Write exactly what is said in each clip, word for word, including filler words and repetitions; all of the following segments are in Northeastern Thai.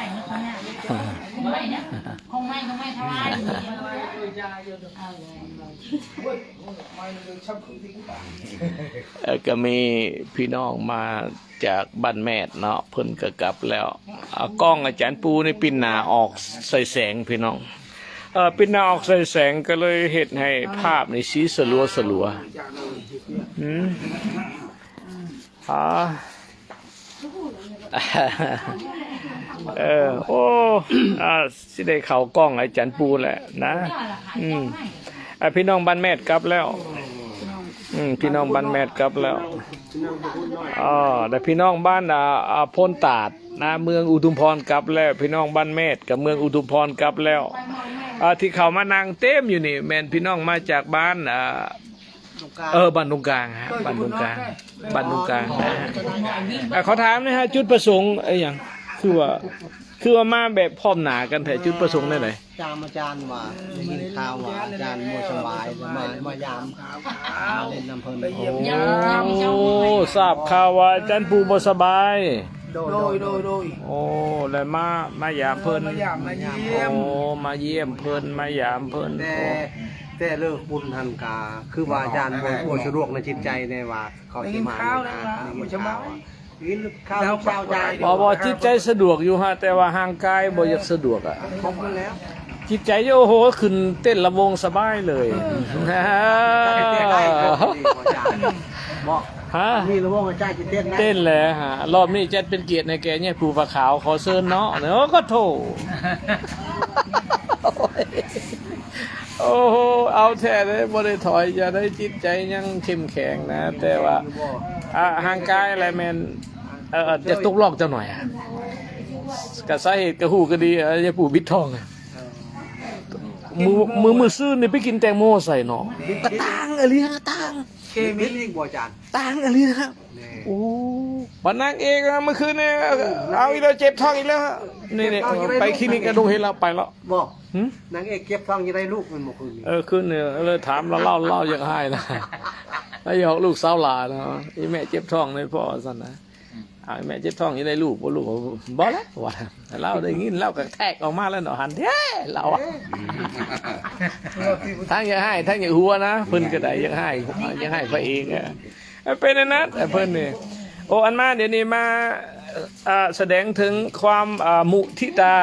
ของไม่เนี่ยของไม่ของไม่ทลาย เอ่อ ก็มีพี่น้องมาจากบ้านแมดเนาะ เพิ่นก็กลับแล้ว เอากล้องอาจารย์ปูนี่ปิ้นหน้าออกใส่แสงพี่น้อง เอ่อ ปิ้นหน้าออกใส่แสงก็เลยเฮ็ดให้ภาพนี่สีสลัวสลัว อืม อ๋อ เออ โอ้ อ่า สิได้เข้ากล้องอาจารย์ปูแหละนะ อืม อ่ะ พี่น้องบ้านแมดกลับแล้ว อืม พี่น้องบ้านแมดกลับแล้ว อ๋อ แต่พี่น้องบ้าน อ่า อ่า โพนตาดนะ เมืองอุทุมพรกลับแล้ว พี่น้องบ้านแมดกับเมืองอุทุมพรกลับแล้ว อ่า ที่เขามานั่งเต็มอยู่นี่ แม่นพี่น้องมาจากบ้าน อ่า เออ บ้านตรงกลางฮะ บ้านตรงกลาง บ้านตรงกลางนะฮะ อ่ะ ขอถามหน่อยฮะ จุดประสงค์ไอ้หยัง คือว่า คือว่ามาแบบพร้อมหน้ากันแท้ จุดประสงค์แนวใด ตามอาจารย์ว่า ได้ยินข่าวว่าอาจารย์บ่สบาย มามายาม มาเล่นนำเพิ่น โอ้ ทราบข่าวว่าอาจารย์ปู่บ่สบาย โดย โดย โดย โดย โอ้ แล้วมา มายามเพิ่น มายามมาเยี่ยม โอ้ มาเยี่ยมเพิ่น มายามเพิ่น แต่ โอ้ แต่เลิกบุญหันกา คือว่าอาจารย์บ่ บ่สะดวกในจิตใจแน่ว่า เขา ได้ยินข่าวแล้วว่า ได้ยินข่าว บ่สบาย ได้ยินข่าวลูกสาวอาจารย์ บ่ บ่ จิตใจสะดวกอยู่ฮะ แต่ว่าร่างกายบ่อยากสะดวกอะ ครบหมดแล้ว จิตใจโอ้โห ขึ้นเต้นระวงสบายเลย ได้ครบดีบ่อาจารย์ บ่ ฮะ มีระวงอาจารย์สิเต้นได้ เต้นแหละฮะ รอบนี้จัดเป็นเกียรติให้แก่เนี่ยปู่ผาขาว ขอเชิญเนาะ เนาะ ก็โถ โอ้โห เอาแท้เลย บ่ได้ถอย อย่าได้จิตใจยังเข้มแข็งนะ แต่ว่า อ่ะ ร่างกายอะไรแม่น เอ่อ จะตกลอกจักหน่อยอะ ก็สาเหตุก็ฮู้ก็ดี เอ่อ ยายปู่บิดท้องอะ มื้อ มื้อ มื้อซืนนี่ไปกินแตงโมใส่เนาะ ต่างอีหลีฮะ ต่าง เคมี บิดอีกบ่อาจารย์ ต่างอีหลีฮะ นี่ โอ้ บัดนางเอกนะ เมื่อคืนนี่ เอาอีกแล้ว เจ็บท้องอีกแล้วฮะ นี่ นี่ เจ็บท้องอีกแล้ว ไปคลินิกกระดูกเห็นแล้ว ไปแล้ว บ่ หึ นางเอกเจ็บท้องจะได้ลูกมันบ่คืนนี้ เออ คืนนี้เลยถามแล้ว เล่า เล่าอยากให้นะ แล้วหยอกลูกสาวหลานนะ อีแม่เจ็บท้องในพ่อซั่นนะ อ่า แม่เจ็บท้องจะได้ลูกบ่ ลูกบ่ บ่แล้ว ว่า เล่าได้ยิน เล่าก็แทกออกมาแล้วเนาะ หันเด้ เล่าอะ ทั้งอยากให้ ทั้งอยากหัวนะ เพิ่นก็ได้อยากให้ อยากให้พระเอกอะ เป็นอันนั้น เพิ่นนี่ โอ้ อันมาเดี๋ยวนี้มา อ่า แสดงถึงความ อ่า มุทิตา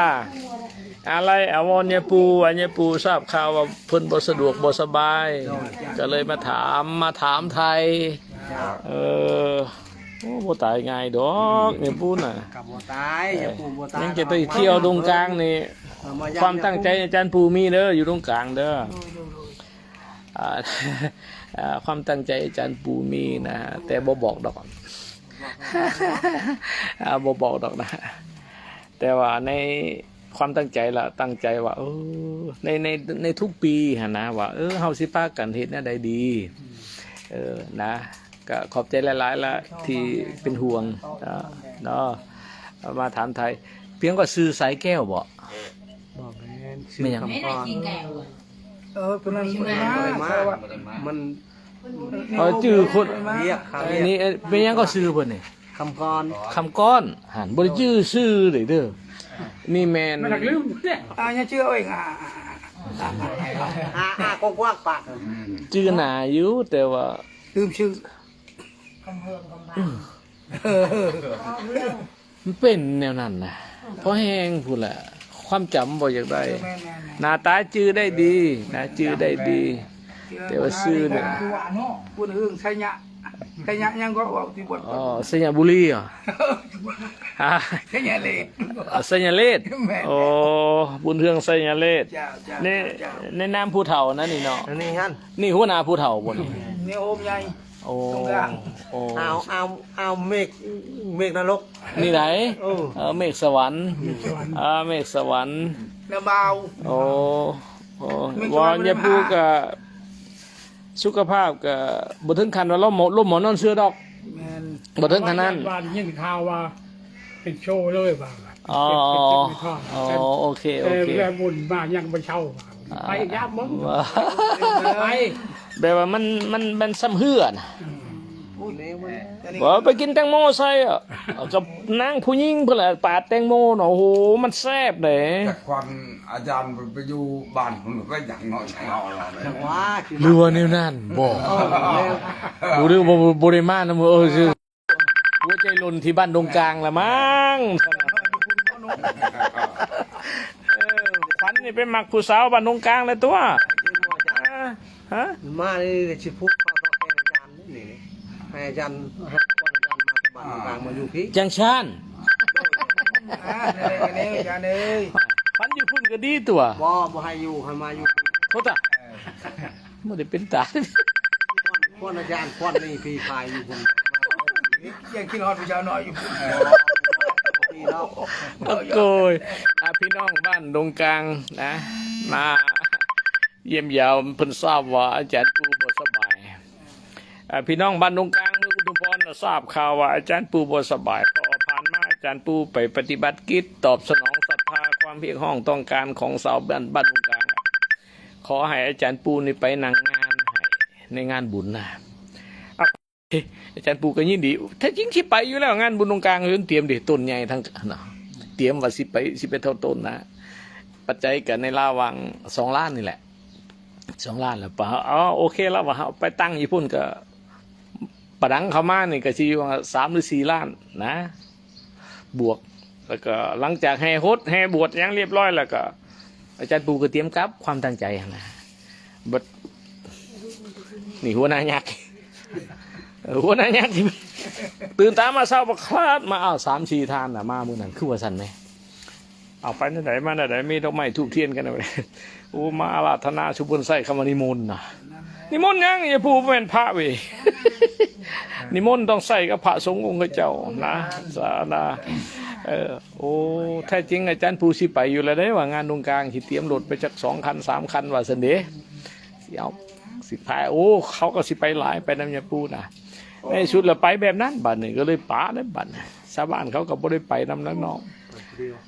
อาลัยอาวรณ์ยายปู่ ว่ายายปู่ทราบข่าวว่าเพิ่นบ่สะดวกบ่สบาย ก็เลยมาถาม มาถามไทย เออ โอ้ บ่ตายง่ายดอกยายปู่น่ะ ก็บ่ตาย ยายปู่บ่ตาย ยังจะไปเที่ยวดงกลางนี่ เออ มายาม ความตั้งใจอาจารย์ปู่มีเด้อ อยู่ดงกลางเด้อ อ่า อ่า ความตั้งใจอาจารย์ปู่มีนะ แต่บ่บอกดอก อ่า บ่บอกดอกนะ แต่ว่าในความตั้งใจละ ตั้งใจว่า เออ ใน ใน ในทุกปีหั้นนะ ว่า เออ เฮาสิพากันเฮ็ดแนวใดดี เออ นะ ก็ขอบใจหลายๆ ละ ที่เป็นห่วง อ่า เนาะ มาถามไทย เพียงก็ชื่อสายแก้วบ่ บ่แม่น ชื่อ แม่นหยัง คำพร เออ ตัวนั้นบ่ได้มา บ่ได้มา เพราะว่า มัน เออ ชื่อคน เรียกครับ อันนี้ เอ๊ะ เป็นหยังก็ชื่อเพิ่นนี่ คำกร คำก้อน หันบ่ได้ชื่อชื่อเลยเด้อ นี่แม่น มันหลักลืมเนี่ย อ่า ยังชื่อเอาเอง อ่า อ่า อ่า กว้างๆ ปาก ชื่อหนาอยู่ แต่ว่า ลืมชื่อ มันเป็นแนวนั้นนะ เพราะแฮงพู้นแหละ ความจำบ่อยากได้ แม่นๆๆ หน้าตาจื่อได้ดีนะ จื่อได้ดี แต่ว่าชื่อเนี่ย คือว่าเนาะ พูดเรื่องไชยะ ไชยะยังก็เว้าที่บ่อน อ๋อ ไชยบุรีเหรอ ฮะ ไชยเลด อ๋อ ไชยเลด แม่น โอ้ บุญเฮืองไชยเลด เจ้า เจ้า ใน เจ้า ในนามผู้เฒ่านั่นนี่เนาะ อันนี้หั่น นี่หัวหน้าผู้เฒ่าบ่นี่ นี่โฮมใหญ่ โอ้ ตรงกลาง โอ้ เอา เอา เอาเมฆ เมฆนรก นี่ไหน เออ เออ เมฆสวรรค์ เมฆสวรรค์ อ่า เมฆสวรรค์ น้ำเบา โอ้ โอ้ เมฆสวรรค์ วอนยาปูก็ สุขภาพก็บ่ถึงขั้นว่าล้มหมอน ล้มหมอนนอนเสือดอก แม่น บ่ถึงขั้นนั้น ว่าได้ยินข่าวว่าเป็นโชว์เลยว่า อ๋อ เป็น เป็น เป็นท่อน อ๋อ โอเค โอเค แต่แล้วบุญมายังบ่เช้า อ่า ไปอีกยามมึง ไป แบบว่ามัน มัน มันซ้ำเฮือน่ะ อืม โอ้ย บ่ไปกินแตงโมใส่อะ กับนางผู้หญิงเพิ่นละปาดแตงโมเนาะ โอ้โห มันแซ่บเด้ แต่ควันอาจารย์ไปอยู่บ้านผมก็อย่างน้อยอย่างน้อยเลย ว่า หรือว่าแนวนั้นบ่ เออ บ่ได้ บ่ บ่ได้มานำ เออ คือหัวใจหล่นที่บ้านดงกลางละมั้ง เออ ขวัญนี่ไปมักผู้สาวบ้านดงกลางเลยตัว ฮะ มานี่สิพุกพาพ่อแกอาจารย์นี่ ให้อาจารย์ ให้อาจารย์มาบ้านดงกลางมาอยู่พี่ จังซั่น อ่า เด้อ เด้อ อาจารย์เอ้ย ขวัญอยู่พุ่นก็ดีตัว บ่ บ่ให้อยู่ ให้มาอยู่ โทษอะ บ่ได้เป็นตา ป้อนอาจารย์ ป้อนนี่พี่พายอยู่พุ่น ยังคิดฮอดผู้สาวน้อยอยู่ พี่เนาะ โอ้ย อ่ะ พี่น้องบ้านดงกลางนะ มาเยี่ยมยาม เพิ่นทราบว่าอาจารย์ปู่บ่สบาย อ่า พี่น้องบ้านดงกลางเมืองอุทุมพรน่ะทราบข่าวว่าอาจารย์ปู่บ่สบาย เพราะว่าผ่านมาอาจารย์ปู่ไปปฏิบัติกิจตอบสนองศรัทธาความเรียกร้องต้องการของชาวบ้านบ้านดงกลาง ขอให้อาจารย์ปู่นี่ไปนั่งงานให้ในงานบุญนะ อ่ะ อาจารย์ปู่ก็ยินดี แท้จริงสิไปอยู่แล้ว งานบุญดงกลางเพิ่นเตรียมเด้ ต้นใหญ่ทั้งเนาะ เตรียมว่าสิไป สิไปเท่าต้นนะ ปัจจัยก็ในระหว่างสองล้านนี่แหละ สองล้านแล้วปะ อ๋อ โอเคแล้วว่าเฮาไปตั้งอยู่พุ่นก็ ประดังเข้ามานี่ก็สิอยู่ว่าสามหรือสี่ล้านนะ บวก แล้วก็หลังจากแห่ฮดแห่บวชหยังเรียบร้อยแล้วก็ อาจารย์ปู่ก็เตรียมกลับ ความตั้งใจหั้นนะ บัด นี่หัวหน้ายักษ์ เออ หัวหน้ายักษ์ ตื่นตามาเช้าบักคลาดมา อ้าว สามสี่ท่านน่ะ มามื้อนั้น คือว่าซั่นแหม เอาไปแนวใดมาแนวใด มีดอกไม้ธูปเทียนกันเอาไว้ โอ้ มาอาราธนาสุบนไส้คำว่านิมนต์นะ นิมนต์หยัง อย่าผู้เป็นพระเว้ย นิมนต์ต้องใส่กับพระสงฆ์องค์เจ้านะ สานะ เออ โอ้ แท้จริงอาจารย์ปู่สิไปอยู่แล้วเด้ ว่างานดงกลาง สิเตรียมรถไปจักสองคันสามคันว่าซั่นเด้ สิเอา สิพา โอ้ เขาก็สิไปหลาย ไปนำยาปู่นะ ในสุดละไปแบบนั้น บัดนี้ก็เลยปะเลยบัดนี้ ชาวบ้านเขาก็บ่ได้ไปนำนักน้อง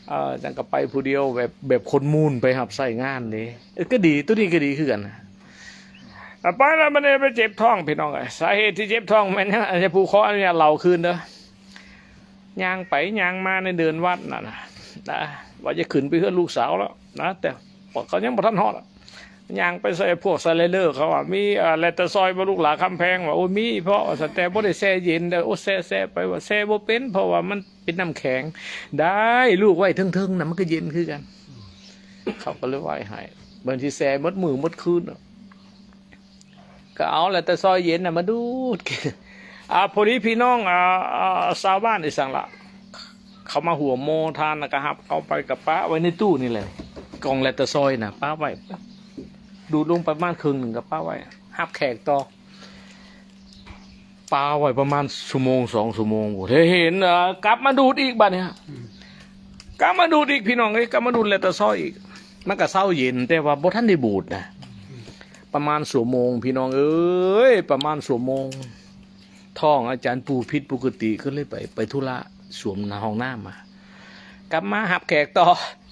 เออ จังก็ไปผู้เดียวแบบ แบบคนมูนไปรับใช้งานเด้ เออ ก็ดี ตัวนี้ก็ดีคือกันนะ อ่ะ ไปแล้วมันได้ไปเจ็บท้องพี่น้องเอ้ย สาเหตุที่เจ็บท้องแม่นหยัง อันนี้ผู้ขออนุญาตเล่าคืนเด้อ ย่างไปย่างมาในเดินวัดน่ะนะ นะ ว่าจะขึ้นไปเฮือนลูกสาวแล้วนะ แต่เขายังบ่ทันฮอดอะ ย่างไปใส่พวกสไลเดอร์เขาอะ มี เอ่อ แลตตาซอยบ่ลูกหลาคำแพง ว่า โอ้ย มี เพราะว่าแต่บ่ได้แช่เย็นเด้อ โอ้ แช่ แช่ไป ว่าแช่บ่เป็น เพราะว่ามันเป็นน้ำแข็ง ได้ ลูกไว้เทิงๆน่ะ มันก็เย็นคือกัน เขาก็เลยไว้ให้ บางทีแช่หมดมื้อหมดคืนอะ ก็เอาแลตตาซอยเย็นน่ะมาดูดกิน อ่า พอดีพี่น้อง อ่า อ่า ชาวบ้านอีสังละ เขามาหัวโมทานน่ะ ก็หับเอาไปกับปะไว้ในตู้นี่แหละ กล่องแลตตาซอยน่ะ ปะไว้ ดูดลงประมาณครึ่งหนึ่งก็ปะไว้ หับแขกต่อ ปะไว้ประมาณชั่วโมงสองชั่วโมง โอ้โห เห็น เอ่อ กลับมาดูดอีกบัดเนี่ย กลับมาดูดอีกพี่น้องเอ้ย กลับมาดูดแลตตาซอยอีก มันก็เซาเย็น แต่ว่าบ่ทันได้บูดนะ ประมาณชั่วโมงพี่น้องเอ้ย ประมาณชั่วโมง ท้องอาจารย์ปู่ผิดปกติ ก็เลยไป ไปธุระส้วมหน้าห้องน้ำมา กลับมาหับแขกต่อ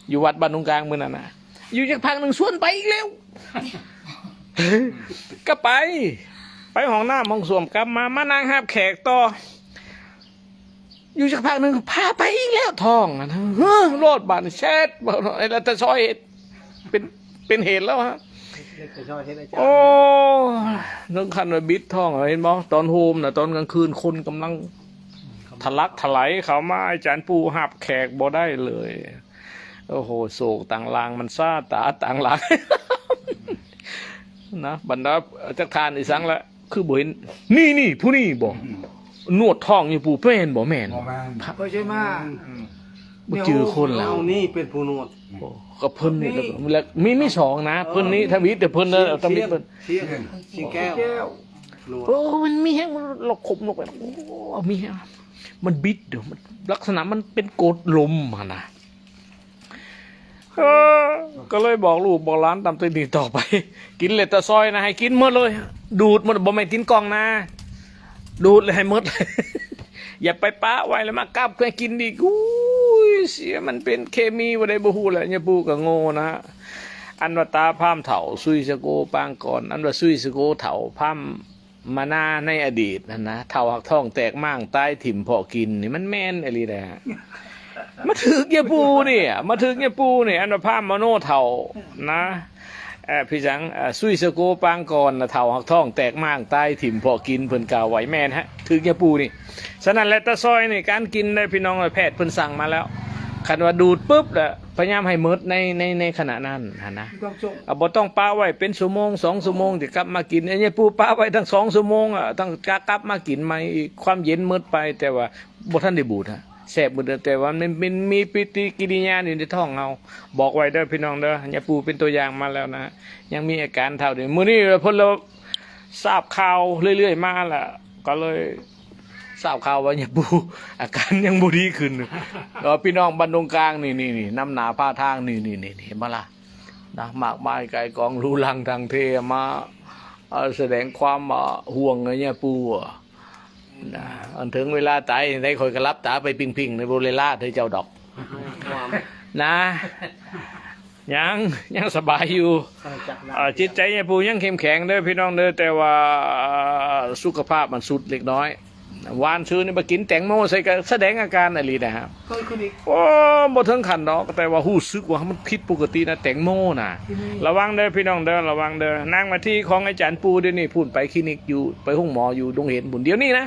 อยู่วัดบ้านตรงกลางมื้อนั้นน่ะ อยู่จักพักหนึ่งชวนไปอีกแล้ว ก็ไป ไปห้องน้ำห้องส้วม กลับมา มานั่งหับแขกต่อ อยู่จักพักหนึ่งพาไปอีกแล้วท้องอะนะ เฮ้อ โลดบาดแซด บ่ ไอ้แลตตาซอยเฮ็ด เป็น เป็นเหตุแล้วฮะ เฮ็ดไปซอยเฮ็ดอาจารย์ โอ้ ถึงขั้นว่าบิดท้องอะ เห็นบ่ ตอนโฮมน่ะ ตอนกลางคืนคนกำลังทะลักทะไหลเข้ามา อาจารย์ปู่หับแขกบ่ได้เลย โอ้โห โศกต่างลางมันซ่าตาต่างลาง นะ บรรดาจักทานอีสังละ คือบ่เห็น นี่ นี่ ผู้นี่บ่ นวดท้องอยู่ปู่ แม่นบ่ แม่น บ่แม่น พระ บ่ใช่มา อืม บ่จือคนแล้ว เอานี่เป็นผู้นวด โอ้ กับเพิ่นนี่ นี่ แล้วก็ แล้วมี มีสองนะ เพิ่นนี่ เออ ทวิต แต่เพิ่นนะ เสียง ทวิตเพิ่น เสียง เสียงแก้ว แก้ว นวด โอ้ มันมีแฮง มันหลอกขมหลอกไป โอ้ มีแฮง มันบิดเด้อ มัน ลักษณะมันเป็นกดลมหั่นนะ เออ ก็เลยบอกลูกบอกหลานตามตัวนี้ต่อไป กินแลตตาซอยนะ ให้กินหมดเลย ดูดหมด บ่แม่นกินกล่องนะ ดูดเลยให้หมด อย่าไปปะไว้แล้วมากลับให้กินอีก อุ้ย เสีย มันเป็นเคมีบ่ได้บ่ฮู้แหละ ยาปู่ก็โง่นะ อันว่าตาพร่ำเฒ่า ซุยสะโกปางก่อน อันว่าซุยสะโกเฒ่าพร่ำ มานาในอดีตนั่นนะ เฒ่าหักท้องแตกม่างตายถิ่มเพาะกินนี่มันแม่นอีหลีนะฮะ มาถืกยาปูนี่อะ มาถืกยาปูนี่ อันว่าพามโนเฒ่านะ เอ่อ พี่สัง เอ่อ ซุยสะโกปางก่อนนะ เฒ่าหักท้องแตกม่างตายถิ่มเพาะกิน เพิ่นกล่าวไว้แม่นฮะ ถืกยาปูนี่ ฉะนั้นแหละตาซอยนี่ การกินได้พี่น้อง แพทย์เพิ่นสั่งมาแล้ว คันว่าดูดปุ๊บแล้วพยายามให้หมดใน ใน ในขณะนั้นหั้นนะ ต้องส่ง อ่ะ บ่ต้องปะไว้เป็นชั่วโมงสองชั่วโมงจะกลับมากิน ไอ้เนี่ยปูปะไว้ทั้งสองชั่วโมงอ่ะ ต้องกลับมากินใหม่อีก ความเย็นหมดไป แต่ว่าบ่ทันได้บูดฮะ แสบหมดเลย แต่ว่ามันเป็น มีปฏิกิริยาอยู่ในท้องเรา บอกไว้เด้อพี่น้องเด้อ เนี่ยปูเป็นตัวอย่างมาแล้วนะ ยังมีอาการเท่าเดิม มื้อนี้เพิ่นเราทราบข่าวเรื่อยๆมาล่ะ ก็เลยทราบข่าวว่าเนี่ยปู อาการยังบ่ดีขึ้น เออ พี่น้องบ้านดงกลางนี่ นี่ นี่ นำหน้าพาทาง นี่ นี่ นี่ นี่ เห็นบ่ล่ะ นะ มากมายไก่ายกอง ลูลังทางเทมา เอ่อ แสดงความ เอ่อ ห่วงไอ้เนี่ยปูอะ นะ อันถึงเวลาตายได้ ข่อยก็หลับตาไปพิงๆ ในบริเวณลาดให้เจ้าดอก นะ ยัง ยังสบายอยู่ เอาจากนั้น เอ่อ จิตใจเนี่ยปูยังเข้มแข็งเด้อพี่น้องเด้อ แต่ว่า เอ่อ สุขภาพมันสุดเล็กน้อย วานซื้อนี่มากินแตงโมใส่ก็แสดงอาการอีหลีนะฮะ ก็คือนี่ โอ้ บ่ถึงขั้นดอก แต่ว่ารู้สึกว่ามันผิดปกตินะ แตงโมนะ ที่นี่ ระวังเด้อพี่น้องเด้อ ระวังเด้อ นางมาที่ของอาจารย์ปูเดี๋ยวนี้ พูนไปคลินิกอยู่ ไปห้องหมออยู่ดงเห็นบุญเดี๋ยวนี้นะ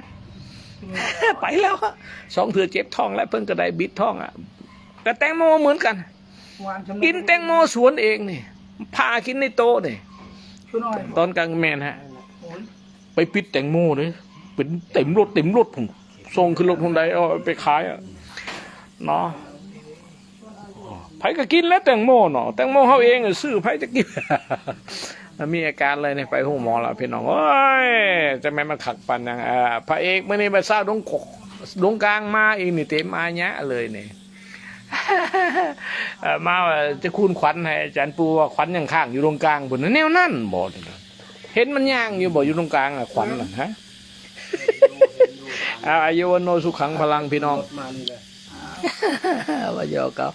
ไปแล้วอะ สองเทื่อเจ็บท้องแล้ว เพิ่นก็ได้บิดท้องอะ แต่แตงโมเหมือนกัน วานสำเร็จ กินแตงโมสวนเองนี่ พากินในโต๊ะนี่ ช่วยหน่อย ตอนกลางแม่นฮะ โอ้ย ไปปิดแตงโมเลย เป็นเต็มรถเต็มรถผมส่งขึ้นรถคนใดเอาไปขายอะเนาะ ไผก็กินแล้วแตงโมเนาะ แตงโมเฮาเองอะซื้อ ไผจะกิน มีอาการเลยเนี่ย ไปห้องหมอแล้วพี่น้อง โอ้ย จะแม่นมาขักปันยัง เอ่อ พระเอกมื้อนี้มาเศร้าดงกก ดงกลางมาอีกนี่ เต็มอาญะเลยนี่ เอ่อ มาว่าจะคูณขวัญให้อาจารย์ปูว่าขวัญยังค้างอยู่ดงกลางพุ่นนะ แนวนั้นบ่ เห็นมันย่างอยู่บ่ อยู่ดงกลางอะ ขวัญน่ะ ฮะ เอา อายุวัณโณสุขังพลังพี่น้อง มานี่เลย ว่าหยอกเขา